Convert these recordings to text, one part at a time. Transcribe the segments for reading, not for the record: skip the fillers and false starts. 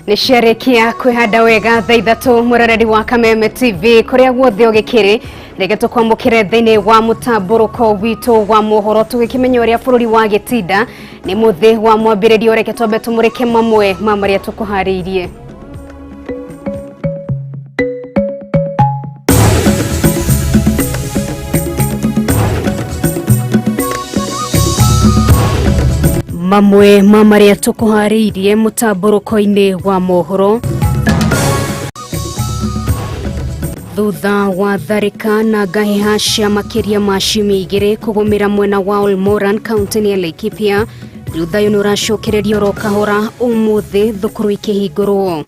Nĩ ciarĩkia kwĩhanda wega thaa 3, mwĩroreri wa Kameme TV kũrĩa guothe ũgĩkĩrĩ, reke tũkwamũkĩre thĩinĩ wa mũtambũrũko witũ wa mohoro, tũgĩkĩmenya ũrĩa bũrũri wa gĩtinda nĩ mũthĩ wa mwambĩrĩrio. Reke twambe tũmũrĩke mamwe ma marĩa tũkũharĩirie. Mamwe ma marĩa tũkũharĩirie mũtambũrũko-inĩ wa mohoro: thutha wa tharĩka na ngahĩha cia makĩria ma ciumia 2 kũgũmĩra mwena wa Olmoran, kaunti-inĩ ya Laikipia, rĩu thayũ nĩ ũracokererio oro kahora ũmũthĩ thukuru ikĩhingũrwo.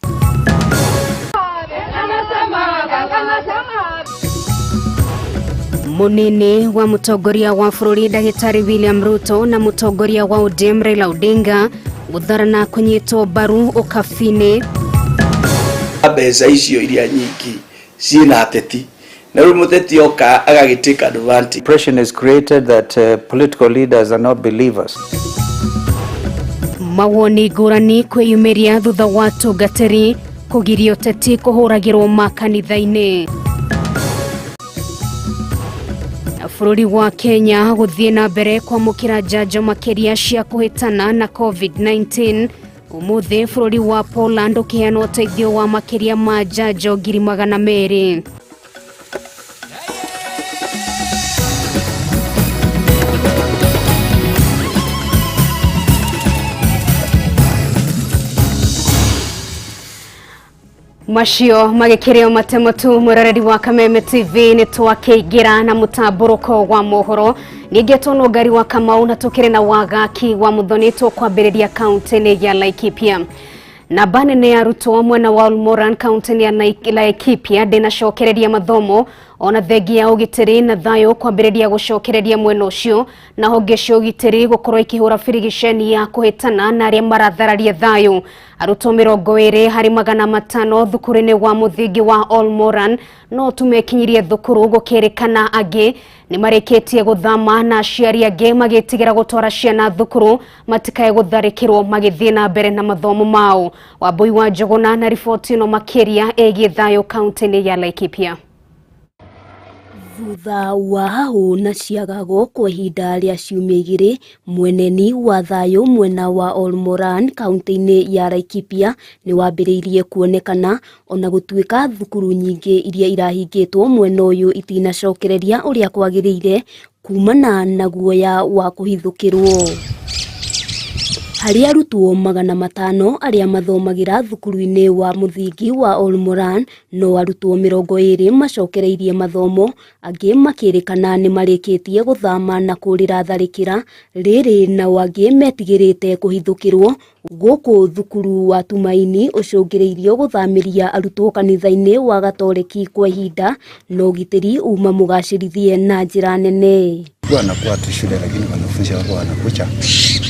Munini wa mũtongoria wa bũrũri Ndagĩtarĩ William Ruto na mũtongoria wa ODM Raila Odinga gũtharana kũnyitwo mbaru ũkabi-inĩ. Mbeca icio iria nyingĩ ciĩna ateti, na rĩu mũteti oka agagĩ take advantage. Impression is created that political leaders are not believers. Mawoni ngũrani kwĩyumĩria thutha wa tungatĩri kũgiria ũteti kũhũragĩrwo makanitha-inĩ. Na bũrũri wa Kenya gũthiĩ na mbere kwamũkĩra njanjo makĩria cia kũhĩtana na COVID-19 ũmũthĩ, bũrũri wa Poland ũkĩheana ũteithio wa makĩria ma njanjo 200,000. Macio magĩkĩrĩo matemo tu, mwĩroreri wa Kameme TV, nĩ twakĩingĩra na mũtambũrũko wa mohoro. Ningĩ no ngari wa Kamau na tũkĩrĩ na wagaki wa Muthoni. Tũkwambĩrĩria kaunti-inĩ ya Laikipia. Namba nene ya arutwo mwena wa Olmoran, kaunti-inĩ ya Laikipia, ndĩnacokereria mathomo ona thengia ya ũgitĩri na thayũ kwambĩrĩria gũcokereria mwena ũcio, na honge cia ũgitĩri gũkorwo ikĩhũra birigiceni ya kũhĩtana na arĩa marathararia thayũ. Arutwo 20 harĩ 500 thukuru-inĩ wa mũthingi wa Olmoran no tumekinyirie thukuru, gũkĩrĩkana angĩ nĩ marĩkĩtie gũthama na aciari angĩ magĩtigĩra gũtwara ciana thukuru matikae gũtharĩkĩrwo magĩthiĩ na mbere na mathomo mao. Wambui wa Njũgũna na riboti ĩno makĩria ĩgiĩ thayũ kaunti-inĩ ya Laikipia. Thutha wa hahũ na ciagago kwa ihinda rĩa ciumia 2, mweneni wa thayũ mwena wa Olmoran, kaunti-inĩ ya Laikipia, nĩ wambĩrĩirie kuonekana, ona gũtuĩka thukuru nyingĩ iria irahingĩtwo mwena ũyũ itinacokereria ũrĩa kwagĩrĩire kumana na guoya wa kũhithũkĩrwo. Harĩ arutwo 500 arĩa mathomagĩra thukuru-inĩ wa mũthingi wa Olmoran, no arutwo 20 macokereirie mathomo, angĩ makĩrĩkana nĩ marĩkĩtie gũthama na kũrĩra tharĩkĩra rĩrĩ, nao angĩ metigĩrĩte kũhithũkĩrwo. Gũkũ thukuru wa Tumaini ũcũngĩrĩirio gũthamĩria arutwo kanitha-inĩ wa Gatoreki kwa ihinda na ũgitĩri uma mũgacĩrithie na njĩra nene. Wanakuwa tu shule lakini wanafunzi wako wanakuja,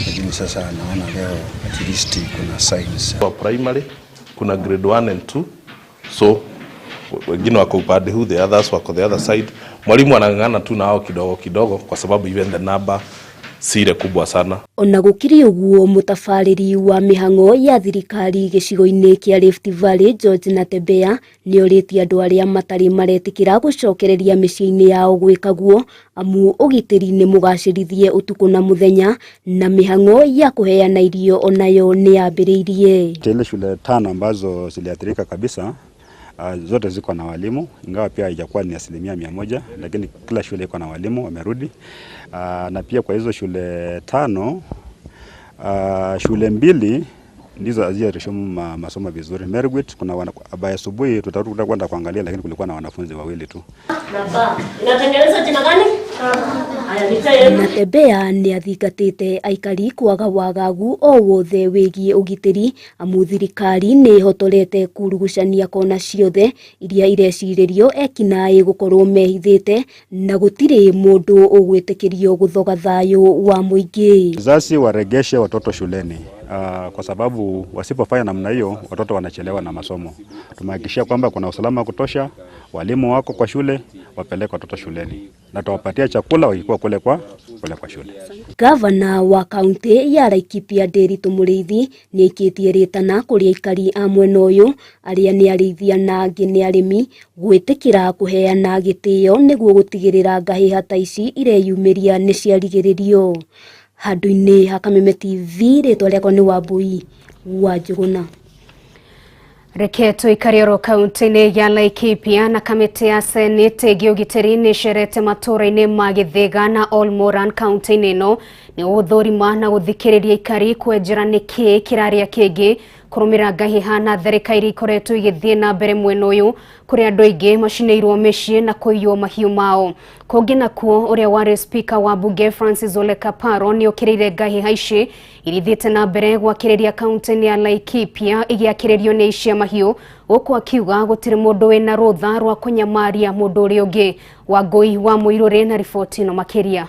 lakini sasa naona leo at least kuna signs. Kwa primary kuna grade 1 and 2, so wengine wako upande huu, the others wako the other side. Mwalimu anang'ang'ana tu nao kidogo kidogo, kwa sababu even the number si ile kubwa sana. Ona gũkĩrĩ ũguo, mũtabarĩri wa mĩhang'o ya thirikari gĩcigo-inĩ kĩa Rift Valley, George Natembeya, nĩ orĩtie andũ arĩa matarĩ maretĩkĩra gũcokereria mĩciĩ-inĩ yao gwĩka guo, amu ũgitĩri nĩ mũgacĩrithie ũtukũ na mũthenya, na mĩhang'o ya kũheana irio onayo nĩ yambĩrĩirie. Ile shule tano ambazo ziliathirika kabisa, zote ziko na walimu, ingawa pia haijakuwa ni 100%, lakini kila shule iko na walimu wamerudi. Na pia kwa hizo shule tano, shule mbili ndizo hazijaresume masomo vizuri. Mergwit kuna wana, asubuhi tutarudi kwenda kuangalia, lakini kulikuwa na wanafunzi wawili tu. Inatengeneza jina gani? Haya, nitaye. Natembeya nĩ athingatĩte aikari kwaga wagagu o wothe wĩgiĩ ũgitĩri, amu thirikari nĩ ĩhotorete kurugucania kona ciothe iria irecirĩrio ekinaĩ gũkorwo mehithĩte, na gũtirĩ mũndũ ũgwĩtĩkĩrio gũthoga thayũ wa mũingĩ. Wazazi waregeshe watoto shuleni. kwa sababu wasipofanya namna hiyo watoto wanachelewa na masomo. Tumehakikishia kwamba kuna usalama wa kutosha, walimu wako kwa shule, wapeleke watoto shuleni na tuwapatie chakula wakikuwa kule kwa shule. Gavana wa kaunti ya Laikipia Ndiritu Muriithi nĩaikĩtie rĩtana kũrĩ aikari a mwena ũyũ arĩa nĩ arĩithia na angĩ nĩ arĩmi gwĩtĩkĩra kũheana gĩtĩo nĩguo gũtigĩrĩra ngahĩha ta ici ireyumĩria nĩciarigĩrĩrio. Handũ-inĩ ha Kameme TV, rĩtwa rĩakwa nĩ Wambui wa Njũgũna. Reke tuikare oro kaunti-inĩ ya Laikipia na kamĩtĩ ya Senate ĩgiĩ ũgitĩri nĩ ĩcerete matũũra-inĩ ma Gĩthĩga na Olmoran kaunti-inĩ ĩno nĩ gũthũrima na gũthikĩrĩria aikari kwenjera nĩkĩĩ kĩrarĩa kĩngĩ kũrũmĩrĩra ngahĩha na tharĩka iria ikoretwo igĩthiĩ na mbere mwena ũyũ kũrĩa andũ aingĩ macinĩirwo mĩciĩ na kũiywo mahiũ mao. Kũngĩ nakuo ũrĩa warĩ speaker wa bunge Francis Ole Kaparo nĩ okĩrĩire ngahĩha ici iria ithiĩte na mbere gwakĩrĩria kaunti-inĩ ya Laikipia igĩakĩrĩrio nĩ aici a mahiũ gũkũ akiuga gũtirĩ mũndũ wĩna rũtha rwa kũnyamaria mũndũ ũrĩa ũngĩ. Wangũi wa Mũirũrĩ na riboti ĩno makĩria.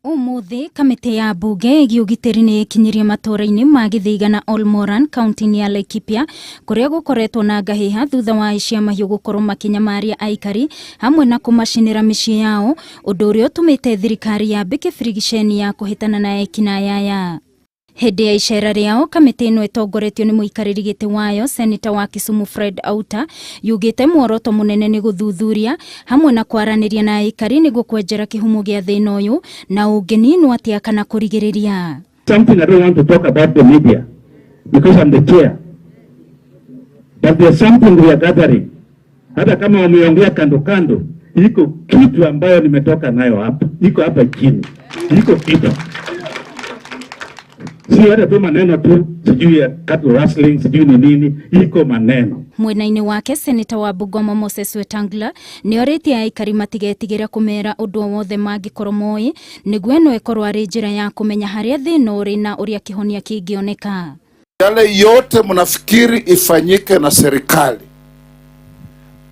Umuthi kamĩtĩ ya bunge ĩgiĩ ũgitĩri nĩ ĩkinyirie matũũra-inĩ ma Gĩthĩiga na Olmoran kaunti-inĩ ya Laikipia kũrĩa gũkoretwo na ngahĩha thutha wa aici a mahiũ gũkorwo makĩnyamaria aikari hamwe na kũmacinĩra mĩciĩ yao, ũndũ ũrĩa ũtũmĩte thirikari yambĩke birigiceni ya kũhĩtana na ekinaĩ aya. Hĩndĩ ya icera rĩao kamĩtĩ ĩno ĩtongoretio nĩ mũikarĩri gĩtĩ wayo Seneta wa Kisumu Fred Auta yugĩte muoroto mũnene nĩ gũthuthuria hamwe na kwaranĩria na aikari nĩguo kwenjera kĩhumo gĩa thĩna ũyũ na ũngĩninwo atĩa kana kũrigĩrĩria. Something I don't want to talk about the media because I'm the chair. But there's something we are gathering. Hata kama wameongea kando kando, iko kitu ambayo nimetoka nayo hapa. Iko hapa chini. Iko kitu. Si hata tu maneno tu, sijui ya cattle rustling, sijui ni nini, iko maneno. Mwena-inĩ wake Seneta wa Bungoma Moses Wetangula nĩ orĩtie aikari matigetigĩre kũmera ũndũ o wothe mangĩkorwo moĩ nĩguo ĩno ĩkorwo arĩ njĩra ya kũmenya harĩa thĩna ũrĩ na ũrĩa kĩhonia kĩngĩoneka. Yale yote mnafikiri ifanyike na serikali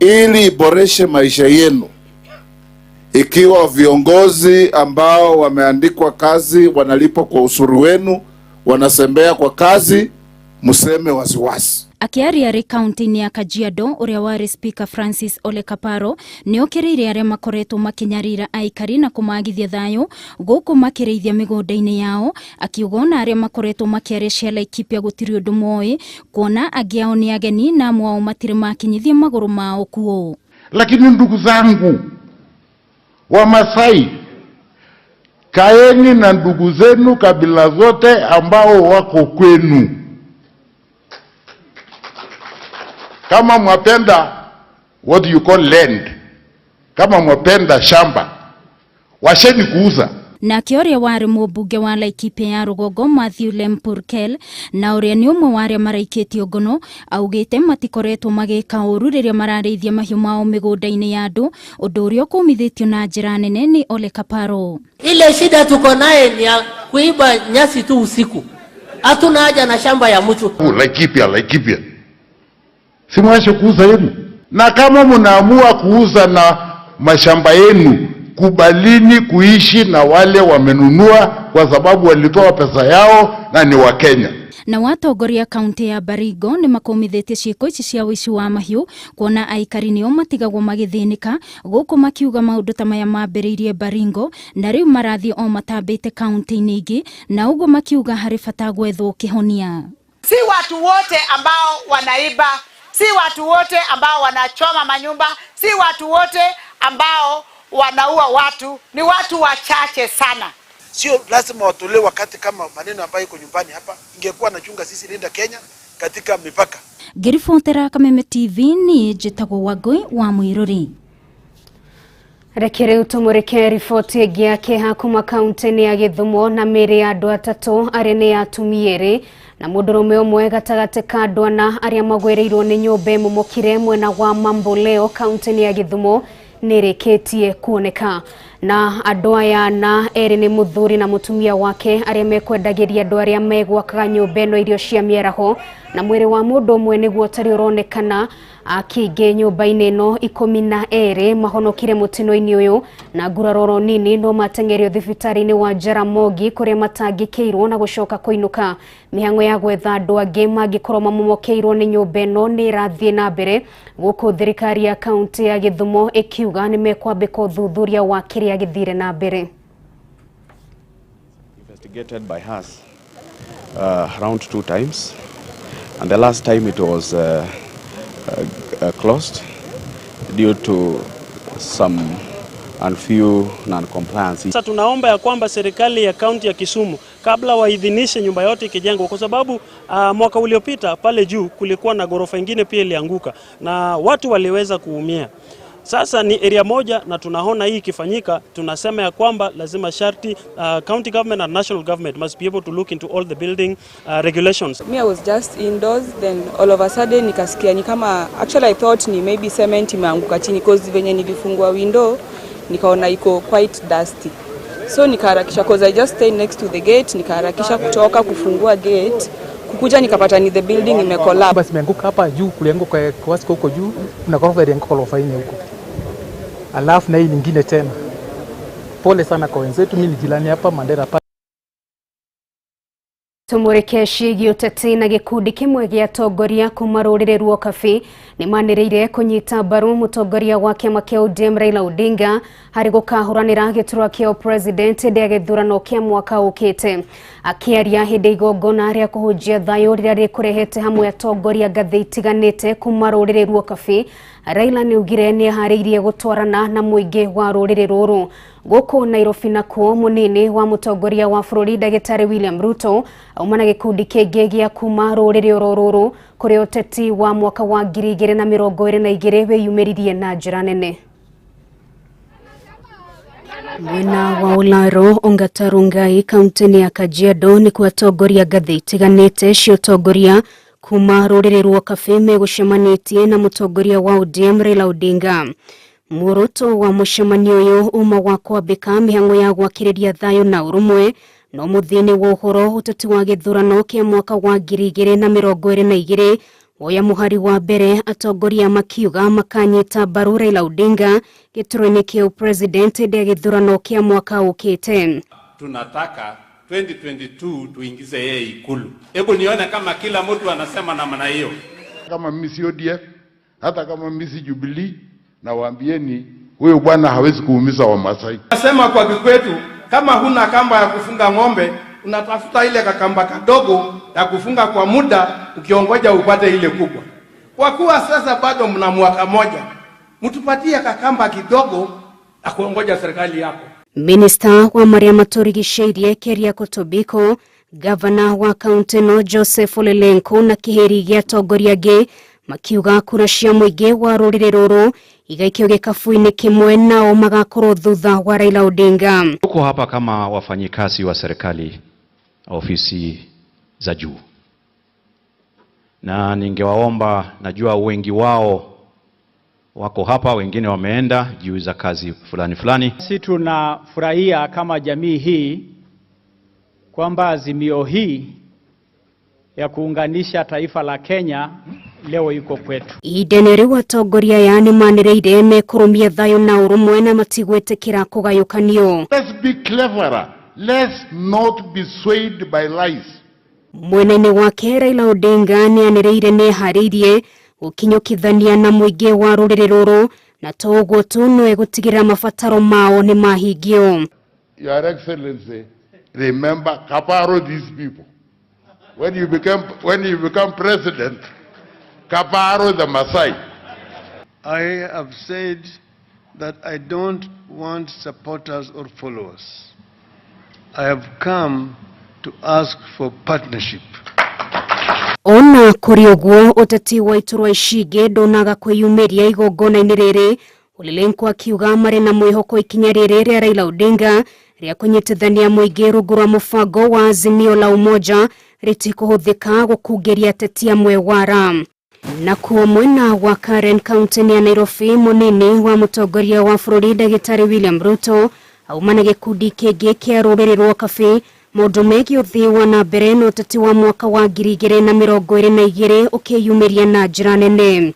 ili iboreshe maisha yenu, ikiwa viongozi ambao wameandikwa kazi wanalipwa kwa ushuru wenu, wanasembea kwa kazi, museme waziwazi. Akiaria arĩ kaunti-inĩ ya Kajiado, ũrĩa warĩ Speaker Francis Ole Kaparo nĩ okĩrĩire arĩa makoretwo makĩnyarira aikari na kũmagithia thayũ gũkũ makĩrĩithia mĩgũnda-inĩ yao, akiuga ona arĩa makoretwo makĩaria cia Laikipia gũtirĩ ũndũ moĩ, kuona angĩ ao nĩ ageni na amwe ao matirĩ makinyithia magũrũ mao kuo. Lakini ndugu zangu Wamasai, kaeni na ndugu zenu kabila zote ambao wako kwenu. Kama mwapenda what you call land, kama mwapenda shamba, washeni kuuza. Nake ũrĩa warĩ mũmbunge wa Laikipia ya rũgongo Matthew Lempurkel na ũrĩa nĩ ũmwe wa arĩa maraikĩtio ngono augĩte matikoretwo magĩka ũru rĩrĩa mararĩithia mahiũ mao mĩgũnda-inĩ ya andũ, ũndũ ũrĩa ũkũmithĩtio na njĩra nene nĩ Ole Kaparo. Ile shida tuko naye ni ya kuiba nyasi tu usiku, hatuna haja na shamba ya mtu. Laikipia, Laikipia, si mwache kuuza yenu, na kama mnaamua kuuza na mashamba yenu, kubalini kuishi na wale wamenunua kwa sababu walitoa pesa yao na ni wa Kenya. Na watongoria kaunti ya Baringo nĩ makũmithĩtie ciĩko ici cia ũici wa mahiũ kuona aikari nĩo matigagwo magĩthĩnĩka gũkũ makiuga maũndũ ta maya mambĩrĩirie Baringo na rĩu marathiĩ o matambĩte kaunti-inĩ ingĩ, na ũguo makiuga harĩ bata gwethwo kĩhonia. Si watu wote ambao wanaiba, si watu wote ambao wanachoma manyumba, si watu wote ambao wanaua watu, ni watu wachache sana. Sio lazima watolewe wakati kama maneno ambayo iko nyumbani hapa. Ingekuwa nachunga sisi Linda Kenya katika mipaka. Ngĩribotera Kameme TV ni njĩtagwo Wangũi wa Mũirũrĩ. Reke rĩu tũmũrĩke riboti ĩngĩ ya kĩeha kuma kaunti-inĩ ya Gĩthumo na mĩĩrĩ ya andũ atatũ arĩa nĩ atumia erĩ na mũndũrũme ũmwe gatagatĩ ka andũ ana arĩa magwĩrĩirwo nĩ nyũmba ĩmomokire mwena wa Mamboleo kaunti-inĩ ya Gĩthumo nĩrĩkĩtie kuoneka. Na andũ aya na erĩ nĩ mũthuri na mũtumia wake arĩa mekwendagĩria andũ arĩa megwakaga nyũmba ĩno irio cia mĩaraho, na mwĩrĩ wa mũndũ ũmwe nĩguo ũtarĩ ũronekana. Akĩingĩ nyũmba-inĩ ĩno 12 mahonokire mũtino-inĩ ũyũ na nguraro nini no mateng'erio thibitarĩ-inĩ wa Jaramogi kũrĩa matangĩkĩirwo na gũcoka kũinũka. Mĩhang'o ya gwetha andũ angĩ mangĩkorwo mamomokeirwo nĩ nyũmba ĩno nĩ ĩrathiĩ na mbere gũkũ thirikari ya kaunti ya Gĩthumo ĩkiuga nĩ mekwambĩka ũthuthuria wa kĩrĩa gĩthire na mbere. Investigated by us around 2 times, and the last time it was closed due to some and few non-compliance. Sasa tunaomba ya kwamba serikali ya kaunti ya Kisumu kabla waidhinishe nyumba yote ikijengwa, kwa sababu mwaka uliopita pale juu kulikuwa na ghorofa ingine pia ilianguka na watu waliweza kuumia. Sasa ni area moja na tunaona hii ikifanyika, tunasema ya kwamba lazima sharti county government and national government must be able to look into all the building regulations. Me, I was just indoors, then all of a sudden nikasikia ni kama, actually I thought ni maybe cement imeanguka chini, cause venye nilifungua window nikaona iko quite dusty. So nikaharakisha, cause I just stay next to the gate, nikaharakisha kutoka kufungua gate, kukuja nikapata ni the building imecollapse. Basi imeanguka hapa juu, kulianguka kwa huko juu, kuna ghorofa ilianguka ghorofa nne huko. Alafu na hii nyingine tena. Pole sana kwa wenzetu, mimi ni jirani hapa Mandera pa. Tumurike ciĩgiĩ ũteti na gĩkundi kĩmwe gĩa atongoria kuma rũrĩrĩ rwa Ũkabi nĩmanĩrĩire kũnyita mbaru mũtongoria wa kĩama kĩa ODM Raila Odinga harĩ gũkahũranĩra gĩturwa kĩa president hĩndĩ ya gĩthurano kĩa mwaka ũkĩte. Akĩaria hĩndĩ igongona rĩa kũhunjia thayũ rĩrĩa rĩkũrehete hamwe atongoria ngathĩ itiganĩte kuma rũrĩrĩ rwa Ũkabi, Raila nĩaugire nĩeharĩirie gũtwarana na mũingĩ wa rũrĩrĩ rũrũ. Gũkũ Nairobi nakuo mũnini wa mũtongoria wa bũrũri Ndagĩtarĩ William Ruto auma na gĩkundi kĩngĩ gĩa kuma rũrĩrĩ oro rũrũ kũrĩa ũteti wa mwaka wa 2022 wĩyumĩririe na njĩra nene. Mwena wa Olaro Ongata Rongai kaunti-inĩ ya Kajiado nĩkuo atongoria ngathĩ itiganĩte cia ũtongoria kuma rũrĩrĩ rwa Ũkabi megũcemanĩtie na mũtongoria wa ODM Raila Odinga. Muoroto wa mũcemanio ũyũ uma wa kwambĩka mĩhang'o ya gwakĩrĩria thayũ na ũrũmwe no mũthia-inĩ wa ũhoro ũteti wa gĩthurano kĩa mwaka wa 2022 woya mũhari wa mbere atongoria makiuga makanyita mbaru Raila Odinga gĩturwa-inĩ kĩa president hĩndĩ ya gĩthurano kĩa mwaka ũkĩte. Tunataka 2022 tuingize yeye Ikulu. Hebu nione kama kila mtu anasema namna hiyo. Kama mimi si ODF, hata kama mimi si Jubilee, na waambieni huyo bwana hawezi kuumiza Wamasai. Nasema kwa Kikwetu, kama huna kamba ya kufunga ng'ombe, unatafuta ile kakamba kadogo ya kufunga kwa muda, ukiongoja upate ile kubwa. Kwa kuwa sasa bado mna mwaka moja, mtupatie kakamba kidogo ya kuongoja serikali yako. Minista wa marĩa matũrigicĩirie Keriako Tobiko, gavana wa kaunti no Joseph Ole Lenku na kĩhĩri gĩa atongoria angĩ makiuga kura cia mũingĩ wa rũrĩrĩ rũrũ igaikio gĩkabu-inĩ kĩmwe nao magakorwo thutha wa Raila Odinga. Tuko hapa kama wafanyikazi wa serikali ofisi za juu, na ningewaomba, najua wengi wao wako hapa, wengine wameenda juu za kazi fulani fulani. Sisi tunafurahia kama jamii hii kwamba azimio hii ya kuunganisha taifa la Kenya leo iko kwetu. Ihinda-inĩ rĩu atongoria aya nĩmanĩrĩire mekũrũmia thayũ na ũrũmwe na matigwĩtĩkĩra kũgayũkanio. Let's be cleverer. Let's not be swayed by lies. Mwena-inĩ wake Raila Odinga nĩanĩrĩire nĩeharĩirie gũkinyũkithania na mũingĩ wa rũrĩrĩ rũrũ na to ũguo tu no egũtigĩrĩra mabataro mao nĩmahingio. Your Excellency, remember Kaparo these people. When you become president, Kaparo the Maasai. I have said that I don't want supporters or followers. I have come to ask for partnership. Ona kũrĩ ũguo ũteti wa iturwa icingĩ ndonaga kwĩyumĩria igongona-inĩ rĩrĩ, Ole Lenku akiuga marĩ na mwĩhoko ikinya rĩrĩ rĩa Raila Odinga rĩa kũnyitithania mũingĩ rungu rwa mũbango wa Azimio la Umoja rĩtikũhũthĩka gũkungĩria ateti amwe wara. Nakuo mwena wa Karen kaunti ya Nairobi, mũnini wa mũtongoria wa bũrũri Ndagĩtarĩ William Ruto Auma na gĩkundi kĩngĩ kĩa rũrĩrĩ rwa Kabĩ maũndũ megiĩ ũthii wa na mbere na ũteti wa mwaka wa 2022 ũkĩyumĩria na njĩra nene.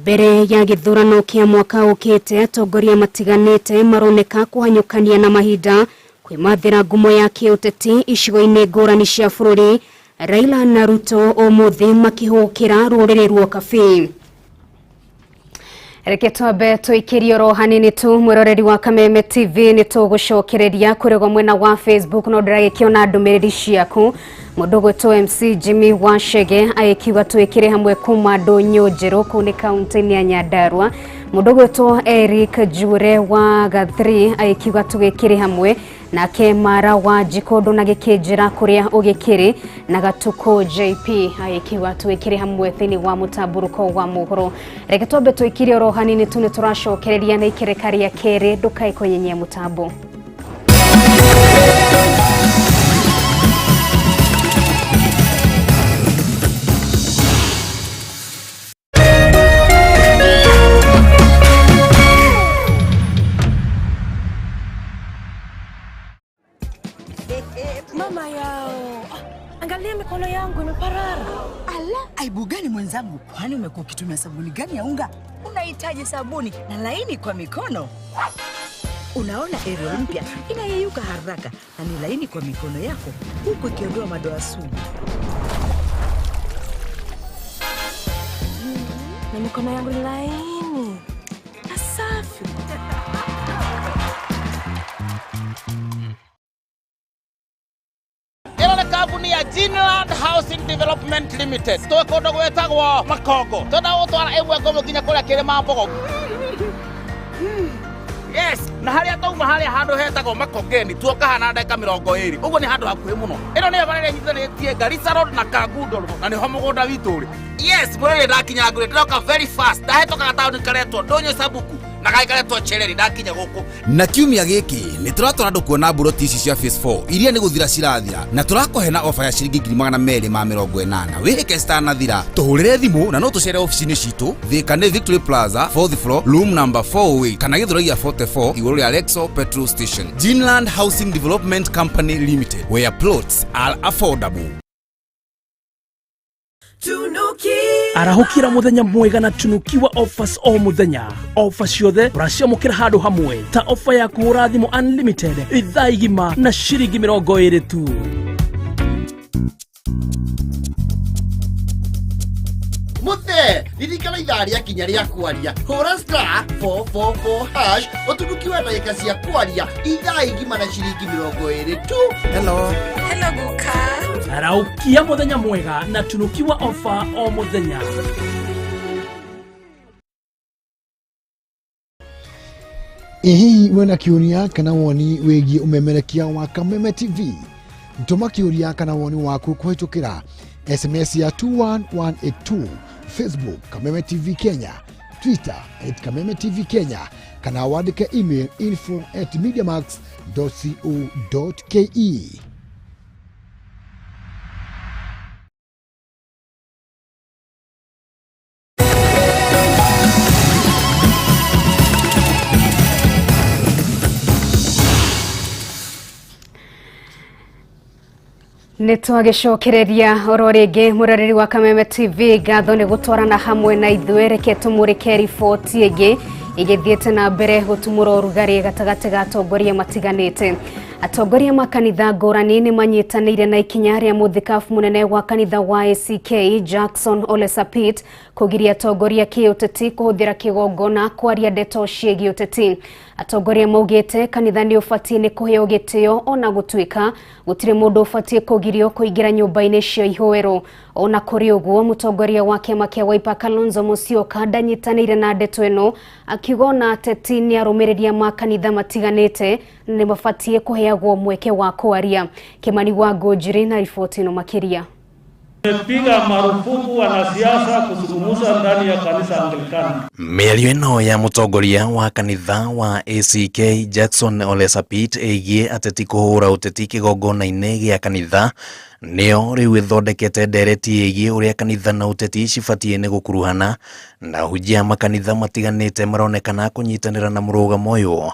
Mbere ya gĩthurano kĩa mwaka ũkĩte, atongoria matiganĩte maroneka kũhanyũkania na mahinda kwĩmathĩra ngumo ya kĩũteti icigo-inĩ ngũrani cia bũrũri. Raila na Ruto ũmũthĩ makĩhũkĩra rũrĩrĩ rwa Kabĩ. Reke twambe tũikĩrie oro hanini tu mwĩroreri wa Kameme TV, nĩ tũgũcokereria kũrĩ mwena wa Facebook no ndĩragĩkĩona ndũmĩrĩri ciaku. Mũndũ gwĩtwo MC Jimmy Wachege agĩkiuga twĩkĩre hamwe kuma ndũnyũ njerũ kũu nĩ kaunti-inĩ ya Nyandarua. Mũndũ gwĩtwo Eric Jure wa Gathri agĩkiuga tũgĩkĩre hamwe. Nake Mara wa Jikondo na gĩkĩnjĩra kũrĩa ũgĩkĩrĩ na Gatuko JP agĩkiuga twĩkĩre hamwe thĩinĩ wa mũtambũrũko wa mohoro. Reke twambe tũikire oro hanini tu, nĩ tũracokereria na ikereka rĩa kerĩ, ndũkae kũnyenyia mũtambo. Mama yao, angalia mikono yangu imeparara. Ala, aibu gani mwenzangu? Kwani umekuwa ukitumia sabuni gani ya unga? Unahitaji sabuni na laini kwa mikono. Unaona Ariel mpya inayeyuka haraka na ni laini kwa mikono yako huku ikiondoa madoa sugu. Na mikono yangu ni laini na safi. Kambuni ya Ginland Housing Development Limited twĩ kũndũ gwĩtagwo Makongo, twenda gũtwara ĩmwe ngũmũ nginya kũrĩa kĩrĩma mbogo. Yes, na harĩa tauma harĩa handũ hetagwo Makongeni tuoka hana ndagĩka 20, ũguo nĩ handũ hakuhĩ mũno. Ĩno nĩyo bara ĩrĩa ĩnyitithanĩtie Garissa Road na Kangundo Road, na nĩho mũgũnda witũ ũrĩ. Yes, mũrĩrĩ ndakinya ngũrĩ ndĩroka very fast, ndahĩtũkaga taũni karetwo Ndũnyũ Sabuku na gagĩkaretwo Chereri, ndakinya gũkũ. Na kiumia gĩkĩ nĩ tũratwara andũ kuona mburoti ici cia phase 4 iria nĩ gũthira cirathira, na tũrakũhe na ofa ya ciringi 280,000. Wĩhĩke citanathira, tũhũrĩre thimũ na no tũcere ofici-inĩ citũ Thika nĩ Victory Plaza 4th floor room number 408 kana Gĩthũrai ya 44 igũrũ rĩa Lexo petrol station. Ginland Housing Development Company Limited, where plots are affordable. Arahũkĩra mũthenya mwega na tunukiwa offers o mũthenya. Ofa ciothe ũraciamũkĩra handũ hamwe ta ofa ya kũhũra thimũ unlimited ithaa igima na ciringi 20 tu. Muthe, ririkana ithaa rĩa kinya rĩa kwaria. Hũra star 444 hash ũtunukiwe ndagĩka cia kwaria ithaa igima na ciringi 20 tu. Hello. Hello guka. Araukia mũthenya mwega na tunukiwa ofa o mũthenya. Ĩ hihi wĩna kĩũria kana woni wĩgiĩ ũmemerekia wa Kameme TV? Tũma kĩũria kana woni waku kũhĩtũkĩra SMS ya 21182, Facebook Kameme TV Kenya, Twitter @Kameme TV Kenya, kana wandĩke email info@mediamax.co.ke. Nĩ twagĩcokereria oro rĩngĩ mũroreri wa Kameme TV, ngatho nĩ gũtwarana hamwe na ithuĩ. Reke tũmũrĩke riboti ĩngĩ ĩgĩthiĩte na mbere gũtumũra ũrugarĩ gatagatĩ ga atongoria matiganĩte. Atongoria makanitha ngũrani nĩ manyitanĩire na ikinya rĩa mũthikabu mũnene wa kanitha wa ACK Jackson Ole Sapit kũgiria atongoria kĩũteti kũhũthĩra kĩgongona kwaria ndeto ciĩgiĩ ũteti. Atongoria maugĩte kanitha nĩ ũbatiĩ nĩ kũheo gĩtĩo ona gũtuĩka gũtirĩ mũndũ ũbatiĩ kũgirio kũingĩra nyũmba-inĩ cia ihoero. Ona kũrĩ ũguo, mũtongoria wa kĩama kĩa Wiper Kalonzo Musyoka ndanyitanĩire na ndeto ĩno, akiuga ona ateti nĩ arũmĩrĩri a makanitha matiganĩte na nĩ mabatiĩ kũheagwo mweke wa kwaria. Kimani wa Ngũnjiri na riboti ĩno makĩria. Tumepiga marufuku wanasiasa kuzungumza ndani ya kanisa Anglikana. Mĩario ĩno ya mũtongoria wa kanitha wa ACK Jackson Ole Sapit ĩgiĩ ateti kũhũra ũteti kĩgongona-inĩ gĩa kanitha nĩyo rĩu ĩthondekete ndereti ĩgiĩ ũrĩa kanitha na ũteti cibatiĩ nĩ gũkuruhana, na ahunjia makanitha matiganĩte maronekana kũnyitanĩra na mũrũgamo ũyũ.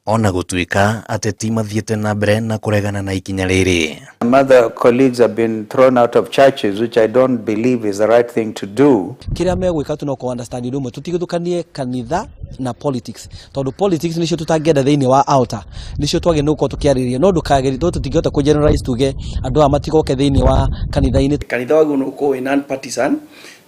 Ona gũtuĩka ateti mathiĩte na mbere na kũregana na ikinya rĩrĩ. Some other colleagues have been thrown out of churches, which I don't believe is the right thing to do. Kiria megwika tu no kũ understand ũndũ ũmwe, tũtigithũkanie kanitha na politics, tondũ politics nĩcio tũtangĩenda thĩinĩ wa altar, nĩcio twagĩrĩirwo gũkorwo tũkĩarĩrĩria, no ndũkagĩrĩrie, no tũtingĩhota kũ generalize tuge andũ aya matigoke thĩinĩ wa kanitha-inĩ. Kanitha wagĩrĩirwo nĩ gũkorwo wĩ non partisan,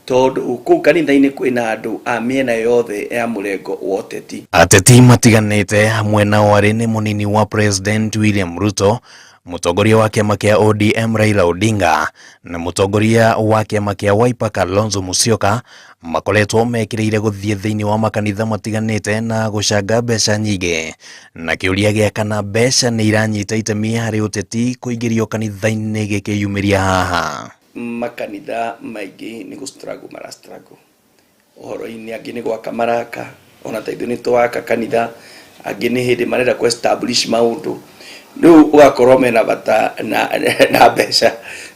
tondũ kũu kanitha-inĩ kwĩna andũ a mĩena yothe ya mũrengo wa ũteti. Ateti matiganĩte hamwe nao arĩ nĩ mũnini wa President William Ruto, mũtongoria wa kĩama kĩa ODM Raila Odinga na mũtongoria wa kĩama kĩa Wiper Kalonzo Musyoka makoretwo mekĩrĩire gũthiĩ thĩinĩ wa makanitha matiganĩte na gũcanga mbeca nyingĩ, na kĩũria gĩa kana mbeca nĩ iranyita itemi harĩ ũteti kũingĩrio kanitha-inĩ gĩkĩyumĩria haha. Makanitha maingĩ nĩ gũ struggle mara struggle ũhoro-inĩ, angĩ nĩ gwaka maraka, ona ta ithuĩ nĩ twaka kanitha, angĩ nĩ hĩndĩ marenda kũ establish maũndũ, rĩu ũgakorwo mena bata na mbeca,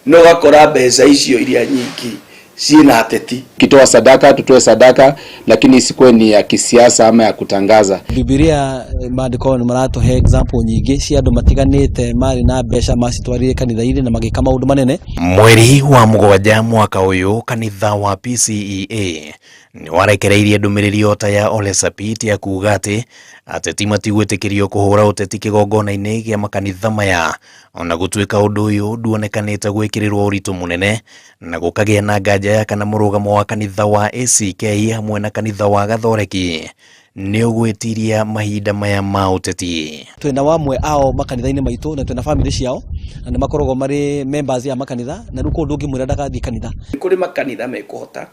no ũgakora mbeca icio iria nyingĩ ciĩna ateti. Kitoa sadaka tutoe sadaka, lakini isikuwe ni ya kisiasa ama ya kutangaza. Bibilia maandĩko nĩ maratũhe example nyingĩ cia andũ matiganĩte marĩ na mbeca macitwarire kanitha-inĩ na magĩka maũndũ manene. Mweri wa 7 mwaka ũyũ kanitha wa PCEA nĩ warekereirie ndũmĩrĩri ota ya Ole Sapit ya kuga atĩ ateti matigwĩtĩkĩrio kũhũra ũteti kĩgongona-inĩ gĩa makanitha maya, ona gũtuĩka ũndũ ũyũ nduonekanĩte gwĩkĩrĩrwo ũritũ mũnene na gũkagĩa na nganja ya kana mũrũgamo wa kanitha wa ACK hamwe na kanitha wa Gathoreki nĩ ũgwĩtiria mahinda maya ma ũteti. Twĩna wamwe ao makanitha-inĩ maitũ na twĩna family ciao na nĩ makoragwo marĩ members ya makanitha, na rĩu kũndũ ndũngĩmwĩra ndagathiĩ kanitha. Nĩ kũrĩ makanitha mekũhota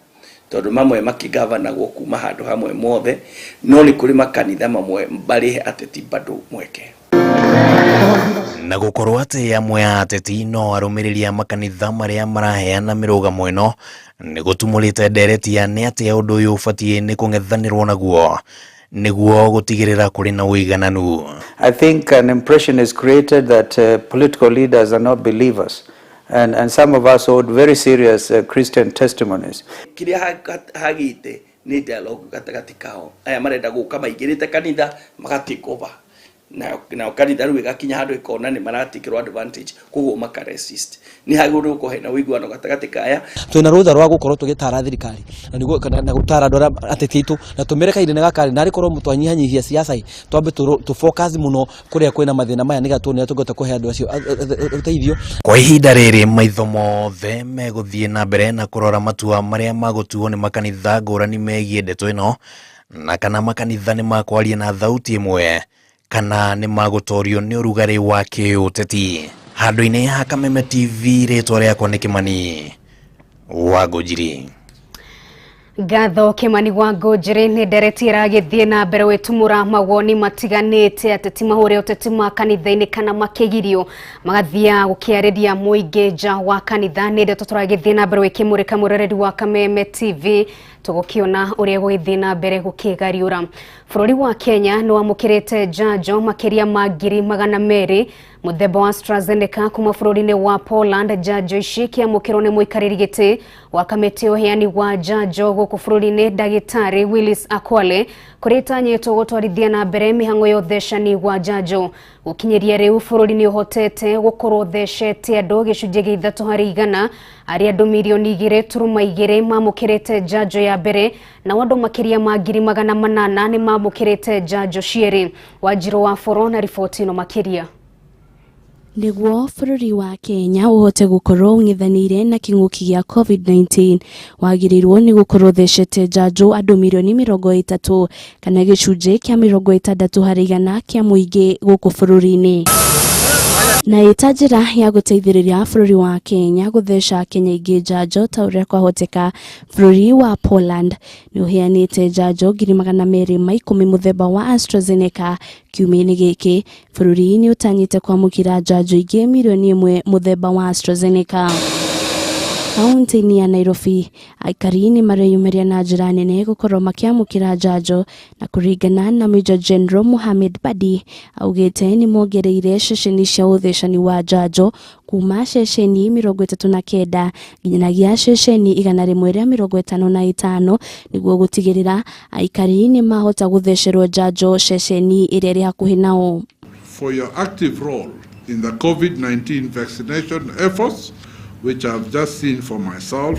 tondũ mamwe makĩgavanagwo kuma handũ hamwe mothe, no nĩ kũrĩ makanitha mamwe marĩhe ateti bado mweke. Na gũkorwo atĩ amwe a ateti no arũmĩrĩri a makanitha marĩa maraheana mĩrũgamo ĩno nĩ gũtumũrĩte ndereti ya nĩ atĩa ũndũ ũyũ ũbatiĩ nĩ kũng'ethanĩrwo naguo nĩguo gũtigĩrĩra kũrĩ na ũigananu. I think an impression is created that political leaders are not believers, and some of us hold very serious Christian testimonies. Kĩrĩa hagĩte nĩ dialogue gatagatĩ kao, aya marenda gũka maingĩrĩte kanitha maga take over, nao kanitha rĩu ĩgakinya handũ ĩkona nĩ maratikĩrwo advantage, koguo maka resist. Nĩ hagĩrĩirwo gũkorwo hena ũiguano gatagatĩ ka aya. Twĩna rũtha rwa gũkorwo tũgĩtara thirikari na nĩguo na gũtara andũ arĩa ateti aitũ, na tũmĩre kahinda-inĩ gaka rĩ, narĩ korwo twanyihanyihia siasa ĩ, twambe tũ focus mũno kũrĩa kwĩna mathĩna maya nĩgetha tuone ũrĩa tũngĩhota kũhe andũ acio ũteithio. Kwa ihinda rĩrĩ maitho mothe megũthiĩ na mbere na kũrora matua marĩa magũtuo nĩ makanitha ngũrani megiĩ ndeto ĩno, na kana makanitha nĩ makwaria na thauti ĩmwe kana nĩ magũtorio nĩ ũrugarĩ wa kĩũteti. Handũ-inĩ ha Kameme TV, rĩtwa rĩakwa nĩ Kĩmani wa Ngũnjiri. Ngatho Kĩmani wa Ngũnjiri nĩ ndereti ĩragĩthiĩ na mbere gwĩtumũra mawoni matiganĩte ateti mahũre ũteti ma kanitha-inĩ kana makĩgirio magathiaga gũkĩarĩria mũingĩ nja wa kanitha. Nĩ ndeto tũragĩthiĩ na mbere gwĩkĩmũrĩka mũroreri wa Kameme TV tũgũkĩona ũrĩa gũgĩthiĩ na mbere gũkĩgariũra. Bũrũri wa Kenya nĩ wamũkĩrĩte njanjo makĩria ma 200,000 mũthemba wa AstraZeneca kuma bũrũri-inĩ wa Poland. Njanjo ici ikĩamũkĩrwo nĩ mũikarĩri gĩtĩ wa kamĩtĩ ya ũheani wa njanjo gũkũ bũrũri-inĩ ndagĩtarĩ Willis Akwale, kũrĩa ĩtanyĩtwo gũtwarithia na mbere mĩhang'o ya ũthecani wa njanjo. Gũkinyĩria rĩu bũrũri nĩ ũhotete gũkorwo ũthecete andũ 3% harĩ andũ 2.2 milioni mamũkĩrĩte njanjo ya mbere, nao andũ makĩria ma 800,000 nĩ mamũkĩrĩte njanjo cierĩ. Wanjirũ wa Boro na riboti ĩno makĩria. Nĩguo bũrũri wa Kenya ũhote gũkorwo ũng'ethanĩire na kĩng'ũki gĩa COVID-19 wagĩrĩirwo nĩ gũkorwo ũthecete njanjo andũ 30 mirioni kana 60% kĩa mũingĩ gũkũ bũrũri-inĩ. Na ĩta njĩra ya gũteithĩrĩria bũrũri wa Kenya gũtheca Kenya ingĩ njanjo ta ũrĩa kwahoteka, bũrũri wa Poland nĩ ũheanĩte njanjo 210,000 mũthemba wa AstraZeneca kiumia-inĩ gĩkĩ. Bũrũri nĩ ũtanyĩte kwamũkĩra njanjo ingĩ 1 mirioni mũthemba wa AstraZeneca. Kaunti-inĩ ya Nairobi aikari nĩ mareyumĩria na njĩra nene gũkorwo makĩamũkĩra njanjo na kũringana na Major General Mohamed Badi augĩte nĩ mongereire ceceni cia ũthecani wa njanjo kuma ceceni 39 nginyagia ceceni 155 nĩguo gũtigĩrĩra aikari nĩ mahota gũthecerwo njanjo ceceni ĩrĩa ĩrĩ hakuhĩ nao. For your active role in the COVID-19 vaccination efforts, which I've just seen for myself,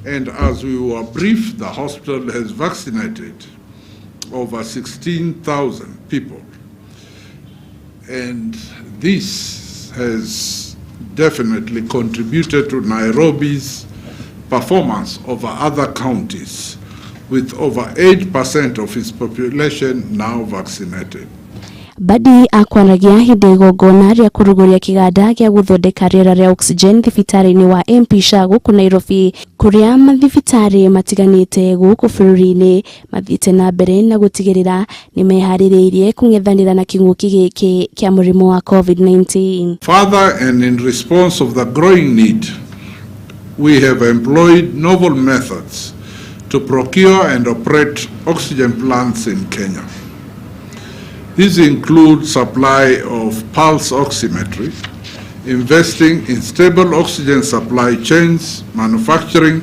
and as we were briefed, the hospital has vaccinated over 16,000 people. And this has definitely contributed to Nairobi's performance over other counties, with over 8% of its population now vaccinated. Badi akwaragia hĩndĩ ya igongona rĩa kũrugũria kĩganda gĩa gũthondeka rĩera rĩa oxygen thibitarĩ-inĩ wa MP Shah gũkũ Nairobi kũrĩa mathibitarĩ matiganĩte gũkũ bũrũri-inĩ mathiĩte na mbere na gũtigĩrĩra nĩ meharĩrĩirie kũng'ethanĩra na kĩng'ũki gĩkĩ kĩa mũrimũ wa COVID-19. Further, and in response of the growing need, we have employed novel methods to procure and operate oxygen plants in Kenya. These include supply of pulse oximetry, investing in stable oxygen supply chains, manufacturing,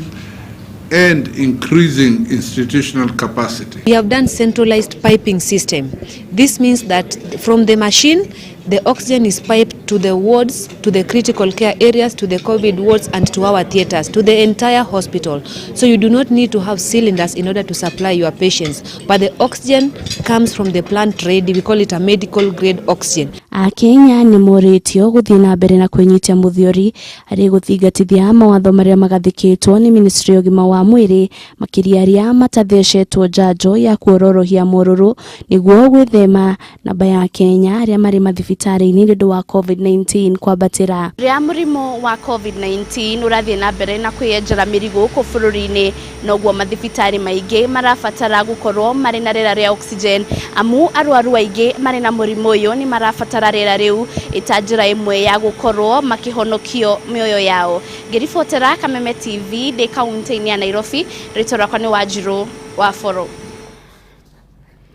and increasing institutional capacity. We have done centralized piping system. This means that from the machine, the oxygen is piped to the wards, to the critical care areas, to the COVID wards, and to our theaters, to the entire hospital. So you do not need to have cylinders in order to supply your patients. But the oxygen comes from the plant ready. We call it a medical grade oxygen. Akenya nĩ morĩtio gũthiĩ na mbere na kwĩnyitia mũthiori harĩ gũthingatithia mawatho marĩa magathĩkĩtwo nĩ ministry ya ũgima wa mwĩrĩ makĩria arĩa matathecetwo njanjo ya kuororohia morũrũ nĩguo gwĩthema namba ya Kenya arĩa marĩ mathibitarĩ-inĩ nĩ ũndũ wa COVID-19 kwambatĩra. Rĩrĩa mũrimũ wa COVID-19 ũrathiĩ na mbere na kwĩyenjera mĩri gũkũ bũrũri-inĩ noguo mathibitarĩ maingĩ marabatara gũkorwo marĩ na rĩera rĩa oxygen amu arwaru aingĩ marĩ na mũrimũ ũyũ nĩ marabatara rĩera rĩu ĩta njĩra ĩmwe ya gũkorwo makĩhonokio mĩoyo yao. Ngĩribotera Kameme TV ndĩ kaunti-inĩ ya Nairobi, rĩtwa rĩakwa nĩ Wanjirũ wa Boro.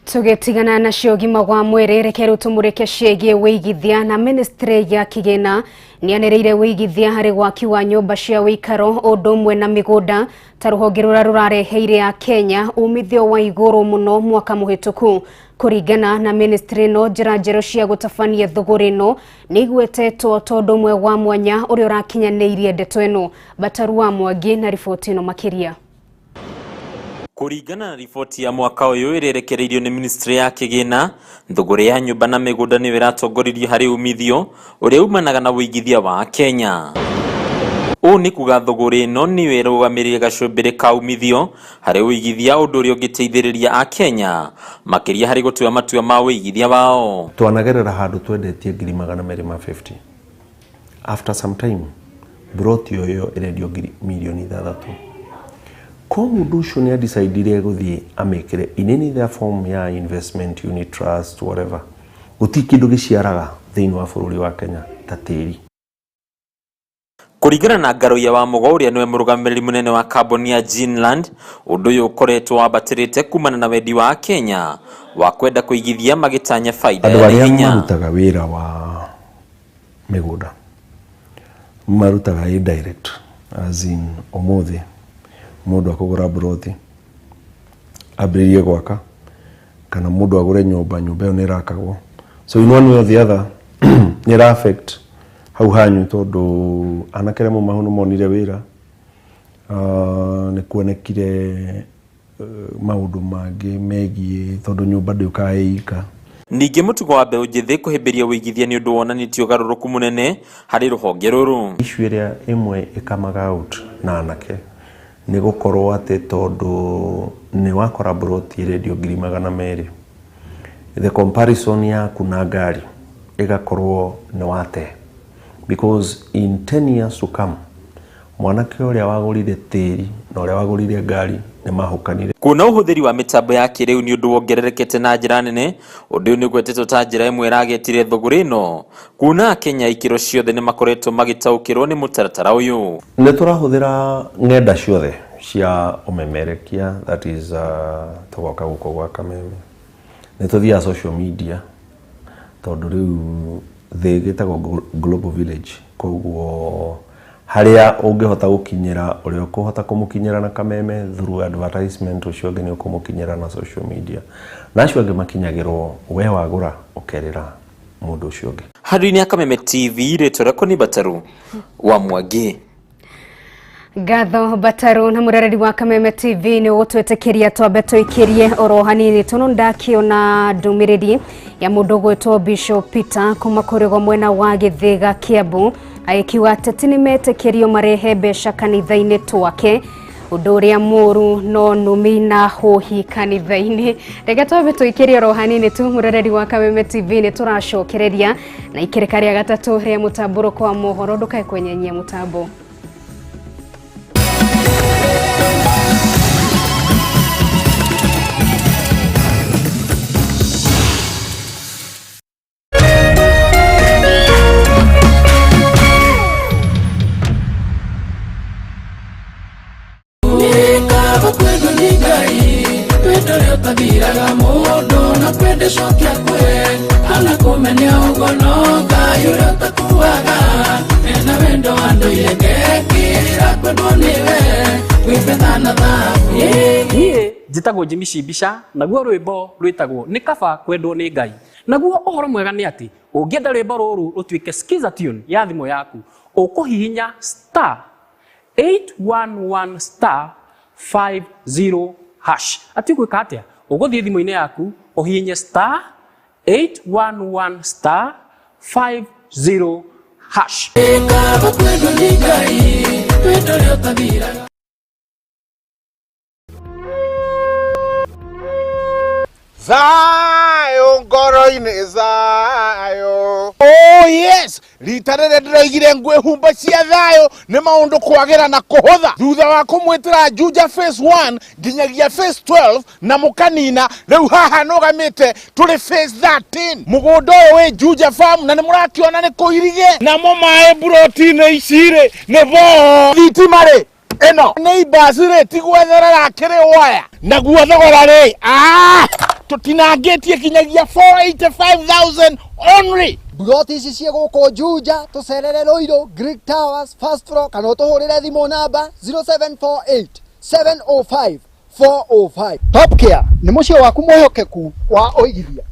Tũgĩtigana nacio ũgima wa mwĩrĩ reke rĩu tũmũrĩke ciĩgiĩ wĩigithia na ministry ya kĩgĩna nĩanĩrĩire wĩigithia harĩ waki wa nyũmba cia wĩikaro ũndũ ũmwe na mĩgũnda ta rũhonge rũrĩa rũrareheire a Kenya umithio wa igũrũ mũno mwaka mũhĩtũku. Kũringana na ministry ĩno njĩra njerũ cia gũtabania thũgũrĩ ĩno nĩ igwetetwo tondũ ũmwe wa mwanya ũrĩa ũrakinyanĩirie ndeto ĩno. Bataru wa Mwangi na riboti ĩno makĩria. Kũringana na riboti ya mwaka ũyũ ĩrĩa ĩrekereirio nĩ ministry ya kĩgĩna, thũgũrĩ ya nyũmba na mĩgũnda nĩyo ĩratongoririo harĩ umithio ũrĩa umanaga na wĩigithia wa Kenya. Ũũ nĩ kuga thũgũrĩ ĩno nĩyo ĩrũgamĩrĩire gacũmbĩrĩ ka umithio harĩ wĩigithia, ũndũ ũrĩa ũngĩteithĩrĩria a Kenya makĩria harĩ gũtua matua ma wĩigithia wao. Twanagerera handũ twendetie 250,000. After some time broti ĩyo ĩrendio 6 mirioni. Ko mũndũ ũcio nĩ adecidire gũthiĩ amĩkĩre in any other form ya investment, unit trust, whatever, gũtirĩ kĩndũ gĩciaraga thĩinĩ wa bũrũri wa Kenya ta tĩri. Kũringana na Ngaruiya wa Mugo ũrĩa nĩwe mũrũgamĩrĩri mũnene wa kambuni ya Ginland, ũndũ ũyũ ũkoretwo wambatĩrĩte kumana na wendi wa Kenya wa kwenda kũigithia magĩtanya baida andũ ya arĩa naihenya. Marutaga wĩra wa mĩgũnda marutaga indirect, as in ũmũthĩ mũndũ akũgũra mburoti ambĩrĩrie gwaka kana mũndũ agũre nyũmba, nyũmba ĩyo nĩ ĩrakagwo, so in one way or the other nĩ ĩra affect hau hanyu tondũ anake arĩa mauma hau nĩ monire wĩra. Nĩ kuonekire maũndũ mangĩ megiĩ tondũ nyũmba ndĩũkaga ĩ ika. Ningĩ mũtugo wa mbeũ njĩthĩ kũhĩmbĩria wĩigithia nĩ ũndũ wonanĩtie ũgarũrũku mũnene harĩ rũhonge rũrũ. Issue ĩrĩa ĩmwe ĩkamaga out na anake nĩ gũkorwo atĩ tondũ nĩ wakora mburoti ĩrendio 200,000, the comparison yaku na ngari ĩgakorwo nĩ wate, because in 10 years to come Mwanake ũrĩa wagũrire tĩri na ũrĩa wagũrire ngari nĩ mahũkanire. Kuona ũhũthĩri wa mĩtambo ya kĩrĩu nĩ ũndũ wongererekete na njĩra nene, ũndũ ũyũ nĩ ũgwetetwo ta njĩra ĩmwe ĩragĩtire thũgũrĩ ĩno, kuona Akenya ikĩro ciothe nĩ makoretwo magĩtaũkĩrwo nĩ mũtaratara ũyũ. Nĩ tũrahũthĩra ng'enda ciothe cia ũmemerekia, that is tũgoka gũkũ gwa Kameme, nĩ tũthiaga social media tondũ rĩu thĩ ĩgĩtagwo global village, koguo harĩa ũngĩhota gũkinyĩra ũrĩa ũkũhota kũmũkinyĩra na Kameme through advertisement, ũcio ũngĩ nĩ ũkũmũkinyĩra na social media, na acio angĩ makinyagĩrwo we wagũra ũkerĩra mũndũ ũcio ũngĩ. Handũ-inĩ ya Kameme TV, rĩtwa rĩakwa nĩ Bataru wa Mwangi. Ngatho Bataru na mũrereri wa Kameme TV nĩ ũgũtwĩtĩkĩria twambe tũikĩrie oro hanini tondũ ndakĩona ndũmĩrĩri ya mũndũ ũgwĩtwo Bishop Peter kuma kũrĩgo mwena wa Gĩthĩga Kiambu agĩkiuga ateti nĩ metĩkĩrio marehe mbeca kanitha-inĩ twake, ũndũ ũrĩa mũru no nũmi na hũhi kanitha-inĩ. Reke twambe tũikĩrie oro hanini tu mũrereri wa Kameme TV nĩ tũracokereria na ikĩrĩka rĩa gatatũ rĩa mũtambũrũko wa mohoro, ndũkae kwenyenyia mũtambo. Niĩ njĩtagwo Jimmy Shibisha, naguo rwĩmbo rwĩtagwo nĩ kaba kwendwo nĩ Ngai. Naguo ũhoro mwega nĩ atĩ ũngĩenda rwĩmbo rũrũ rũtuĩke skiza tune ya thimũ yaku, ũkũhihinya star 811 star 50 hash. Ati ũgwĩka atĩa? Ũgũthiĩ thimũ-inĩ yaku ũhihinye star 811 star 50 hash. Thayo ngoro-inĩ thayo. Oh yes, rita rĩrĩa ndĩroigire ngwĩhumba cia thayo nĩ maũndũ kwagĩra na kũhũtha thutha wa kũmwĩtĩra Juja phase 1 nginyagia phase 12 na mũkanina rĩu haha nũgamĩte tũrĩ phase 13. Mũgũnda ũyũ wĩ Juja farm na nĩ mũrakĩona nĩ kũirige namo maĩ mburoti-inĩ ici rĩ nĩ boo thitima rĩ ĩno nĩ ibasi rĩ ti gwetherera kĩrĩ waya naguo thogora rĩ tũtinangĩtie kinyagia 485,000 only. Mburoti ici ciĩ gũkũ Juja, tũcerere Ruiru, Greek Towers, first floor, kana ũtũhũrĩre thimũ namba 0748 705 405. Top Care nĩ mũciĩ waku mwĩhokeku wa ũigithia.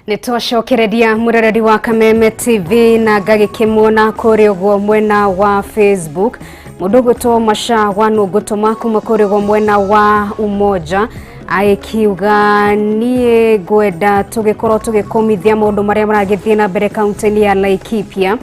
Nĩ twacokereria mũrereri wa Kameme TV na ngagĩkĩmuona kũrĩa ũguo mwena wa Facebook mũndũ ũgwĩtwo Masha wa Nũngũtũma kuma kũrĩa ũguo mwena wa Umoja agĩkiuga niĩ ngwenda tũgĩkorwo tũgĩkũmithia maũndũ marĩa maragĩthiĩ na mbere kaunti-inĩ ya Laikipia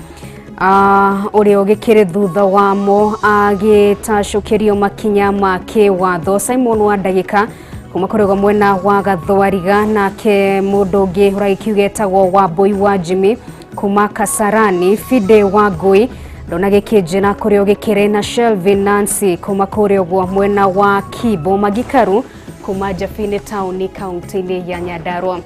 ũrĩa ũgĩkĩrĩ thutha wamo agĩtacũkĩrio makinya ma kĩwatho. Simon wa Ndagĩka kuma kũrĩ mwena wa Gathwariga, nake mũndũ ũngĩ ũragĩkiuga etagwo Wambui wa Jimmy kuma Kasarani, Fide wa Ngui ndonagĩkĩnjĩra kũrĩa ũgĩkĩrĩ na Shelvin Nancy kuma kũrĩa ũguo mwena wa Kibo, Magikaru kuma Jabini taũni kaunti-inĩ ya Nyandarua.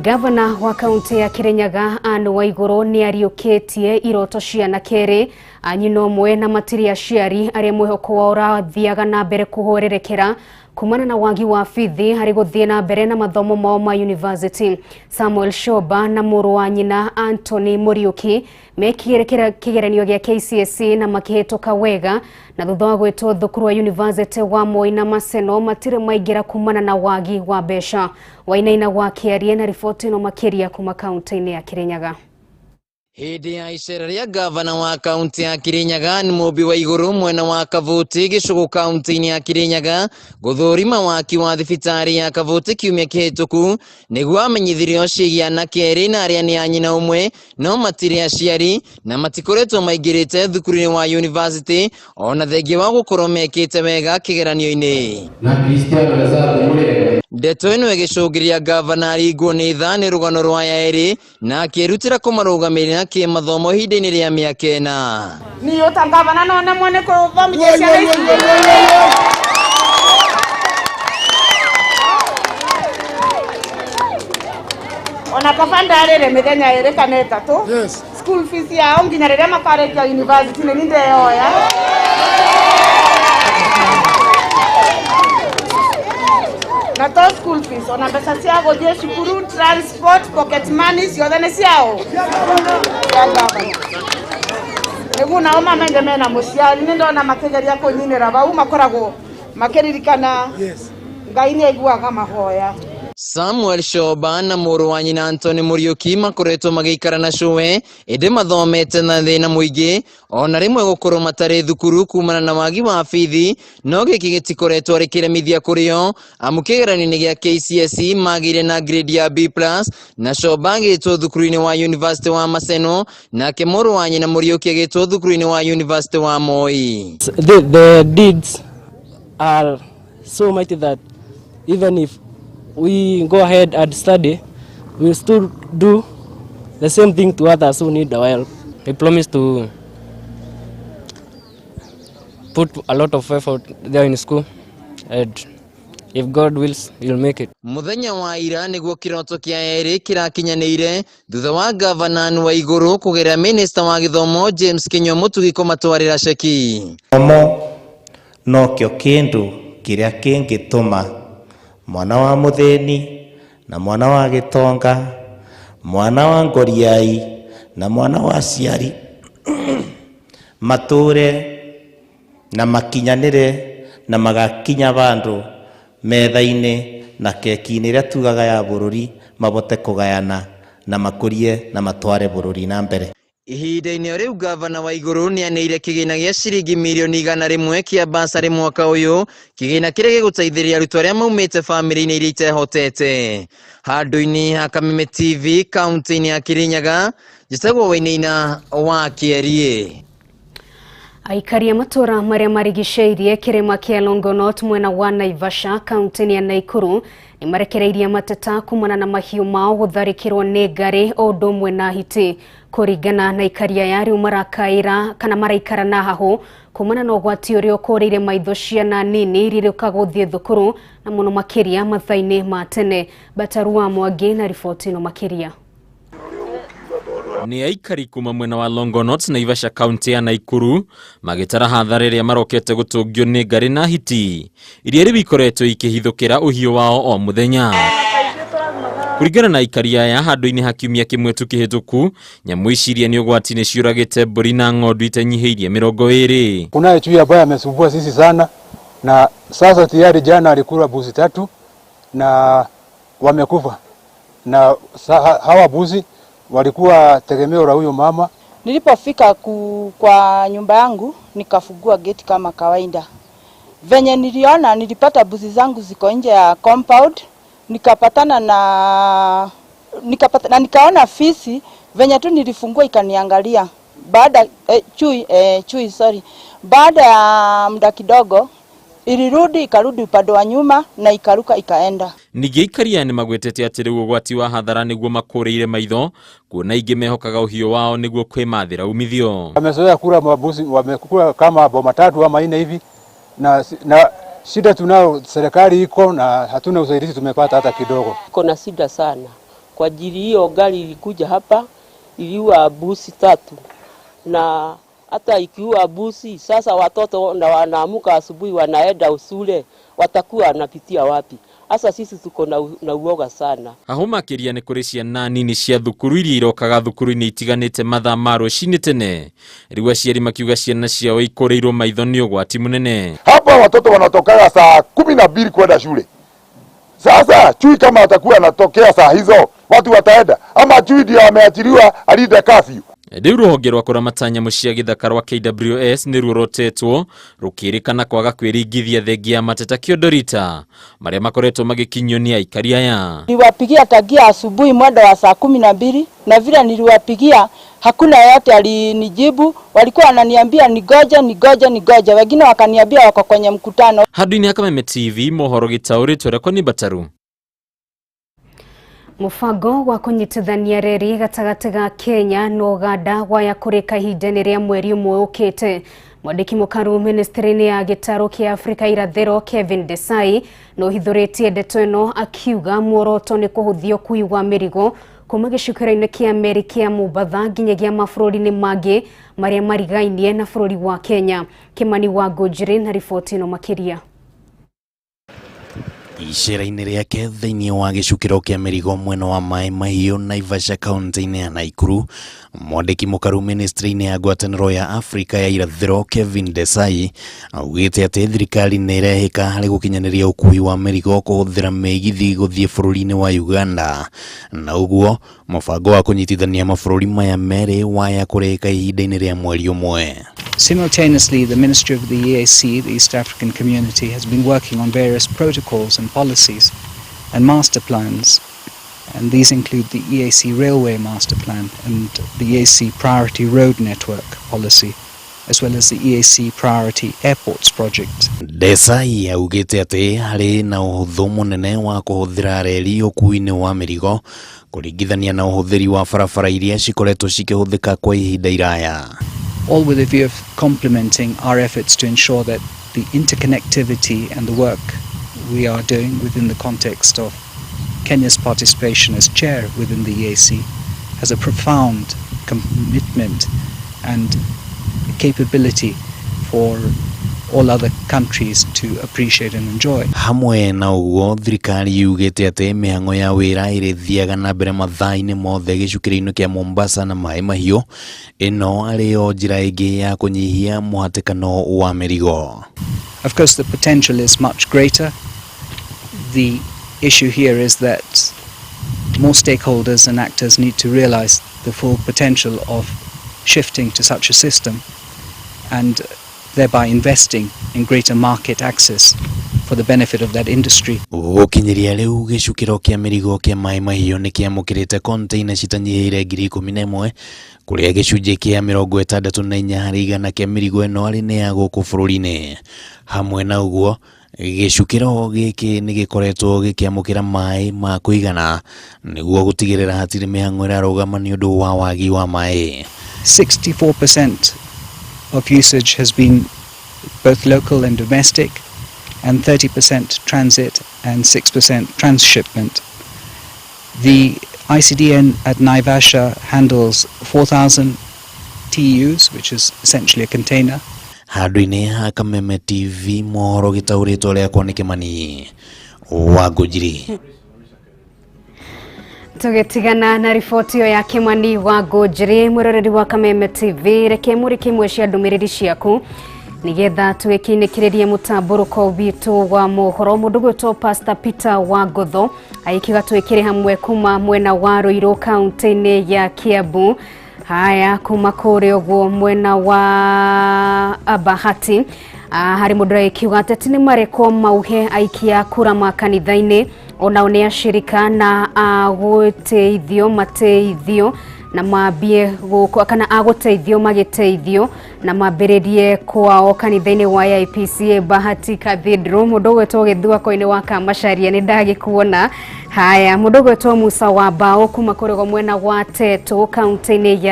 Gavana wa kaunti ya Kirinyaga Anne Waiguru nĩ ariũkĩtie iroto cia anake erĩ a nyina ũmwe na matirĩ aciari arĩa mwĩhoko wao ũrathiaga na mbere kũhwererekera kumana na wagi wa bithi harĩ gũthiĩ na mbere na mathomo mao ma university. Samuel Shoba na mũrũ wa nyina Anthony Muriuki mekire kĩgeranio gĩa KCSE na makĩhĩtũka wega, na thutha wa gwĩtwo thukuru wa university wa Moi na Maseno matirĩ maingĩra kumana na wagi wa mbeca. Wainaina wa Kĩarie na riboti ĩno makĩria kuma kaunti-inĩ ya Kirinyaga. Hĩndĩ ya icera rĩa gavana wa kaunti ya Kirinyaga nĩ Mũmbi wa Igũrũ mwena wa Kavuti gĩcũgũ kaunti-inĩ ya Kirinyaga gũthũrima waki wa thibitarĩ ya Kavuti kiumia kĩhĩtũku nĩguo amenyithirio ciĩgiĩ anake erĩ na arĩa nĩ a nyina ũmwe no matirĩ aciari na matikoretwo maingĩrĩte thukuru-inĩ wa university ona thengia wa gũkorwo mekĩte wega kĩgeranio-inĩ. Na Cristiano Ronaldo. Ndeto ĩno ĩgĩcũngĩrĩria gavana aringwo nĩ tha nĩ rũgano rwa aya erĩ na akĩĩrutĩra kũmarũgamĩrĩra kĩmathomo ihinda-inĩ rĩa mĩaka ĩna. Niĩ ta gavana no nemwo nĩ kũthomithia ciana ici. Ona kaba ndarĩre mĩthenya ĩrĩ kana ĩtatũ, school fees yao nginya rĩrĩa makarĩkia university nĩ niĩ ndeyoya. Na to school fees ona mbeca cia gũthiĩ cukuru, transport, pocket money ciothe nĩ ciao cia gavana. Nĩguo nao mamenye mena mũciari. Nĩ ndona makĩgeria kũnyinĩra vau makoragwo makĩririkana Ngai nĩ aiguaga mahoya. Samuel Shoba na mũrũ wa nyina Anthony Muriuki makoretwo magĩikara na cũwe ĩndĩ mathomete na thĩna mũingĩ ona rĩmwe gũkorwo matarĩ thukuru kumana na wagi wa bithi no gĩkĩ gĩtikoretwo arĩ kĩremithia kũrĩ o amu kĩgeranio-inĩ gĩa KCSE magĩire na grade ya B+ na Shoba agĩtwo thukuru-inĩ wa University wa Maseno nake mũrũ wa nyina Muriuki agĩtwo thukuru-inĩ wa University wa Moi. The deeds are so mighty that even if we go ahead and study, we still do the same thing to others who need our help. I promise to put a lot of effort there in school, and if God wills, you'll make it. Muthenya wa ira nĩguo kĩroto kĩa erĩ kĩrakinyanĩire thutha wa gavana wa Igũrũ kũgerera minista wa gĩthomo James Kinyua Mũtugi kũmatwarĩra ceki. Gĩthomo nokĩo kĩndũ kĩrĩa kĩngĩtũma mwana wa mũthĩni na mwana wa gĩtonga, mwana wa ngoriai na mwana wa aciari matũre na makinyanĩre na magakinya vandũ metha-inĩ na keki-inĩ ĩrĩa tugaga ya bũrũri mabote kũgayana na makũrie na matware bũrũri na mbere. Ihinda-inĩ rĩu gavana wa Igũrũ nĩaneire kĩgĩna gĩa ciringi mirioni 100 kĩa basarĩ mwaka ũyũ, kĩgĩna kĩrĩa gĩgũteithĩrĩria arutwo arĩa maumĩte bamĩrĩ-inĩ iria itehotete. Handũ-inĩ ha Kameme TV kaunti-inĩ ya Kirinyaga, njĩtagwo Wainaina wa Kĩeriĩ. Aikari a matũra marĩa marigicĩirie kĩrĩma kĩa Longonot mwena wa Naivasha kaunti-inĩ ya Nakuru nĩ marekereirie mateta kumana na mahiũ mao gũtharĩkĩrwo nĩ ngarĩ o ũndũ ũmwe na hiti. Kũringana na aikari aya rĩu marakaĩra kana maraikara na hahũ kumana na ũgwati ũrĩa ũkũrĩire maitho ciana nini iria irĩũka gũthiĩ thukuru na mũno makĩria mathaa-inĩ ma tene. Batarua Mwangi na riboti ĩno makĩria. Nĩ aikari kuma mwena wa Longonot Naivasha kaunti ya Nakuru magĩtara hathara ĩrĩa marokete gũtũngio nĩ ngarĩ na hiti iria rĩu ikoretwo ikĩhithũkĩra ũhiũ wao o mũthenya. Kũringana na aikari aya handũ-inĩ ha kiumia kĩmwe tu kĩhĩtũku nyamũ ici iria nĩ ũgwati nĩ ciũragĩte mbũri na ng'ondu itanyihĩirie 20. Kunaye chui ambaye amesumbua sisi sana na sasa tayari jana alikula mbuzi 3 na wamekufa, na hawa mbuzi walikuwa tegemeo la huyo mama. Nilipofika kwa nyumba yangu nikafungua gate kama kawaida. Venye niliona nilipata mbuzi zangu ziko nje ya compound, nikapatana na nikaona fisi. Venye tu nilifungua ikaniangalia. Baada chui sorry. Baada ya muda kidogo ilirudi ikarudi upande wa nyuma na ikaruka ikaenda. Ningĩ aikari aya nĩmagwetete atĩ rĩu ũgwati wa hathara nĩguo makũrĩire maitho kuona aingĩ mehokaga ũhiũ wao nĩguo kwĩmathĩra umithio. Wamezoea kula mabuzi, wamekula kama boma 3 ama 4 hivi na shida tunao, serikali iko na hatuna usaidizi tumepata hata kidogo. Kuna shida sana kwa ajili hiyo gari ilikuja hapa iliua busi 3 na hata ikiua busi sasa watoto na wanaamuka asubuhi wanaenda usule watakuwa wanapitia wapi? Asa sisi tuko na uoga sana. Aho makĩria nĩ kũrĩ ciana nini cia thukuru iria irokaga thukuru-inĩ itiganĩte mathaa ma rũcinĩ tene. Rĩu aciari makiuga ciana ciao ikũrĩirwo maitho nĩ ũgwati mũnene. Hapa watoto wanatokaga saa 12 kwenda shule. Sasa chui kama atakuwa anatokea saa hizo watu wataenda, ama chui ndio ameachiliwa alinde curfew. Rĩu rũhonge rwa kũramata nyamũ cia gĩthaka rwa KWS nĩ ruorotetwo rũkĩrĩkana kwaga kwĩringithia thengia ya mateta kĩondorita marĩa makoretwo magĩkinyio nĩ aikari aya. Niliwapigia tangia asubuhi mwendo wa saa 12 na vile niliwapigia hakuna yeyote alinijibu. Walikuwa wananiambia nigoje nigoje nigoje, wengine wakaniambia wako kwenye mkutano. Handũ-inĩ ha Kameme TV mohoro gĩtaũrĩtwo rekwa nĩ Mbataru. Mũbango wa kũnyitithania reri gatagatĩ ga Kenya na Uganda waya kũrĩka ihinda-inĩ rĩa mweri ũmwe ũkĩte. Mwandĩki mũkaru ministry-inĩ ya gĩtarũ kĩa Afrika irathĩro Kevin Desai nĩũhithũrĩtie ndeto ĩno akiuga muoroto nĩ kũhũthia ũkui wa mĩrigo kuma gĩcukĩro-inĩ kĩa meri kĩa Mombatha nginyagia mabũrũri-inĩ mangĩ marĩa marigainie na bũrũri wa Kenya. Kimani wa Ngũnjiri na riboti ĩno makĩria. Icera-inĩ rĩake thĩinĩ wa gĩcukĩro kĩa mĩrigo mwena wa Maĩ Mahiũ Naivasha kaunti-inĩ ya Nakuru, mwandĩki mũkaru ministry-inĩ ya ngwatanĩro ya Afrika ya irathĩro Kevin Desai augĩte atĩ thirikari nĩ ĩrehĩka harĩ gũkinyanĩria ũkui wa mĩrigo kũhũthĩra mĩgithi gũthiĩ bũrũri-inĩ wa Uganda, na ũguo mũbango wa kũnyitithania mabũrũri maya merĩ waya kũrĩka ihinda-inĩ rĩa mweri ũmwe. Simultaneously, the Ministry of the EAC, the East African Community, has been working on various protocols and policies and master plans, and these include the EAC Railway Master Plan and the EAC Priority Road Network Policy, as well as the EAC Priority Airports Project. Desai augĩte atĩ harĩ na ũhũthũ mũnene wa kũhũthĩra reri ũkuui-inĩ wa mĩrigo kũringithania na ũhũthĩri wa barabara iria cikoretwo cikĩhũthĩka kwa ihinda iraya. All with a view of complementing our efforts to ensure that the interconnectivity and the work we are doing within the context of Kenya's participation as chair within the EAC has a profound commitment and capability for all other countries to appreciate and enjoy. Hamwe na ũguo thirikari yugĩte atĩ mĩhang'o ya wĩra ĩrĩthiaga na mbere mathaa-inĩ mothe gĩcukĩro-inĩ kĩa Mombasa na Maĩ Mahiũ, ĩno arĩ yo njĩra ĩngĩ ya kũnyihia mũhatĩkano wa mĩrigo. Of course, the potential is much greater. The issue here is that more stakeholders and actors need to realize the full potential of shifting to such a system and thereby investing in greater market access for the benefit of that industry. Gũkinyĩria rĩu gĩcukĩro kĩa mĩrigo kĩa Maĩ Mahiũ nĩ kĩamũkĩrĩte container citanyihĩire 11,000 kũrĩa gĩcunjĩ kĩa 64 harĩ igana kĩa mĩrigo ĩno arĩ nĩ ya gũkũ bũrũri-inĩ. Hamwe na ũguo gĩcukĩro gĩkĩ nĩ gĩkoretwo gĩkĩamũkĩra maĩ ma kũigana nĩguo gũtigĩrĩra hatirĩ mĩhang'o ĩrarũgama nĩ ũndũ wa wagi wa maĩ. 64% of usage has been both local and domestic, and 30% transit and 6% transshipment. The ICDN at Naivasha handles 4,000 TEUs, which is essentially a container. Handũ-inĩ ha Kameme TV mohoro gĩtaũrĩtwo rĩakwa nĩ Kĩmani wa Ngũnjiri. Tũgĩtigana na riboti ĩyo ya Kĩmani wa Ngũnjiri, mwĩroreri wa Kameme TV, reke mũrĩke imwe cia ndũmĩrĩri ciaku nigetha tũgĩkiinĩkĩrĩrie mũtambũrũko witũ wa mohoro. Mũndũ gwĩtwo Pastor Peter wa Ngotho agĩkiuga twĩkĩre hamwe kuma mwena wa Ruiru kaunti-inĩ ya Kiambu. Haya, kuma kũrĩa ũguo mwena wa Bahati harĩ mũndũ agĩkiuga ateti nĩ marekwo mauhe aikia kura makanitha-inĩ onao nĩ ashirika na agũteithio mateithio na mambie gũkũ kana agũteithio magĩteithio na mambĩrĩrie kwao kanitha-inĩ wa AIPCA Bahati Cathedral. Mũndũ ũgwĩtwo Gĩthua-koinĩ wa Kamacharia nĩ ndagĩkuona. Haya, mũndũ ũgwĩtwo Musa wa Bao kuma kũrĩgo mwena wa Tetu kaunti-inĩ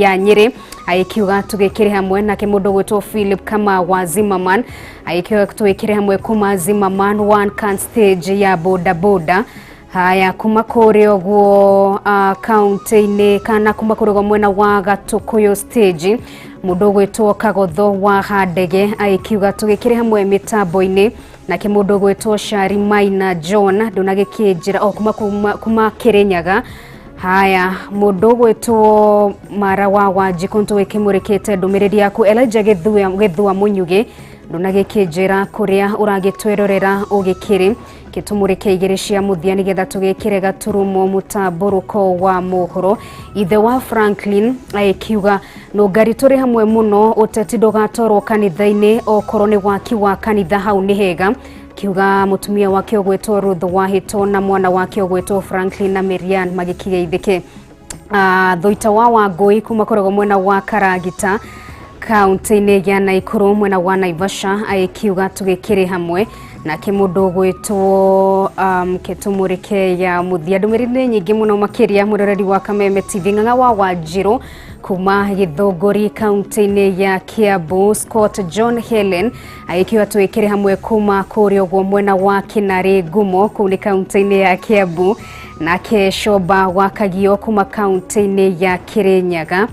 ya Nyĩrĩ agĩkiuga tũgĩkĩre hamwe. Nake mũndũ ũgwĩtwo Philip Kama wa Zimmerman agĩkiuga tũgĩkĩre hamwe kuma Zimmerman one can stage ya boda boda. Haya, kuma kũrĩa ũguo kaunti-inĩ kana kuma kũrĩa mwena wa Gatukuyu stage mũndũ ũgwĩtwo Kagotho wa Handege agĩkiuga tũgĩkĩre hamwe mĩtambo-inĩ. Nake mũndũ ũgwĩtwo Shari Maina John ndũnagĩkĩnjĩra o kuma Kĩrĩnyaga. Haya, mũndũ ũgwĩtwo Mara wa Wanjikũ nĩtũgĩkĩmũrĩkĩte ndũmĩrĩri yaku. Elijah Gĩthua Mũnyugĩ Ndũnagĩkĩnjĩra kũrĩa ũragĩtwĩrorera ũgĩkĩrĩ gĩtũmũrĩke igĩrĩ cia mũthia nĩgetha tũgĩkĩre gaturumo mũtambũrũko wa mohoro. Ithe wa Franklin agĩkiuga nũngari tũrĩ hamwe mũno, ũteti ndũgatwarwo kanitha-inĩ okorwo nĩ waki wa kanitha hau nĩ hega. Kiuga mũtumia wake ũgwĩtwo Ruth Wahĩto na mwana wake ũgwĩtwo Franklin na Marian magĩkigeithĩke. Thuita wa Wangũi kuma kũrĩgwo mwena wa Karagita kaunti-inĩ ya Naikuru mwena wa Naivasha agĩkiuga tũgĩkĩrĩ hamwe. Nake mũndũ ũgwĩtwo kĩtũmũrĩke ya mũthia ndũmĩrĩri nĩ nyingĩ mũno makĩria mũroreri wa Kameme TV Ng'ang'a wa Wanjirũ kuma Gĩthũngũri kaunti-inĩ ya Kiambu Scott John Helen agĩkiuga tũgĩkĩrĩ hamwe kuma kũrĩa ũguo mwena wa Kĩnarĩ Ngumo kũu nĩ kaunti-inĩ ya Kiambu. Nake Coba wa Kagio kuma kaunti-inĩ ya Kĩrĩnyaga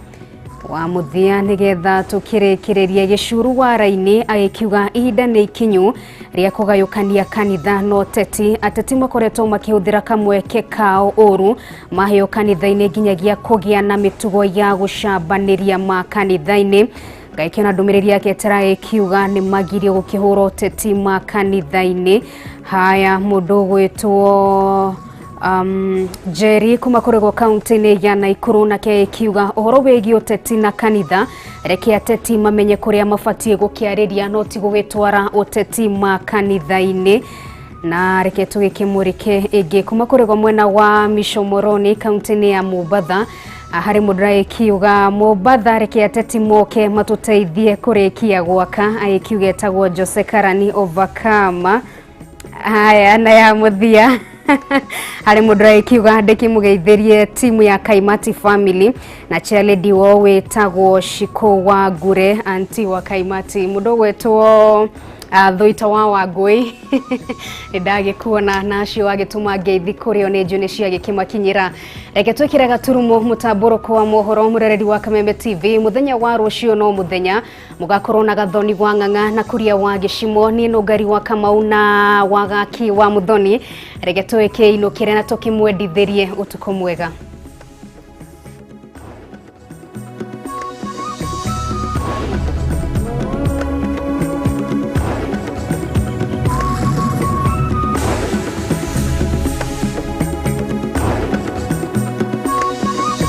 wa mũthia nĩgetha tũkĩrĩkĩrĩrie gĩcuru wa raini agĩkiuga ihinda nĩ ikinyu rĩa kũgayũkania kanitha na ũteti. Ateti makoretwo makĩhũthĩra kamweke kao ũru maheo kanitha-inĩ nginyagia kũgĩa na mĩtugo ya gũcambanĩria ma kanitha-inĩ. Ngaikĩona ndũmĩrĩri yake ĩtara ĩkiuga nĩ magirio gũkĩhũra ũteti ma kanitha-inĩ. Haya mũndũ ũgwĩtwo Jerry kuma kũrĩgwo kaunti-inĩ ya Naikuru nake ĩkiuga ũhoro wĩgiĩ ũteti na kanitha reke ateti mamenye kũrĩa mabatiĩ gũkĩarĩria no ti gũgĩtwara ũteti ma kanitha-inĩ. Na reke tũgĩkĩmũrĩke ĩngĩ kuma kũrĩgwo mwena wa Mishomoroni kaunti-inĩ ya Mombatha harĩ mũndũ agĩkiuga Mombatha reke ateti moke matũteithie kũrĩkia gwaka agĩkiuga etagwo Jose Karani Overcomer. Haya na ya mũthia harĩ mũndũ agĩkiuga ndĩkĩmũgeithĩrie timu ya Kaimati family na chairlady wao wĩtagwo Shiko wa Ngure anti wa Kaimati. Mũndũ ũgwĩtwo Thuita wa Wangũi nĩ ndagĩkuona na acio wagĩtũma ngeithi kũrĩ o nĩ njũ nĩ ciagĩkĩmakinyĩra. Reke twĩkĩre gaturumo mũtambũrũko wa mohoro mũrereri wa Kameme TV mũthenya wa rũciũ no mũthenya mũgakorwo na Gathoni wa Ng'ang'a na Kuria wa Gĩcimo niĩ Nũngari wa Kamau na Wagaki wa Mũthoni. Reke twĩkĩinũkĩre na tũkĩmwendithĩrie ũtukũ mwega.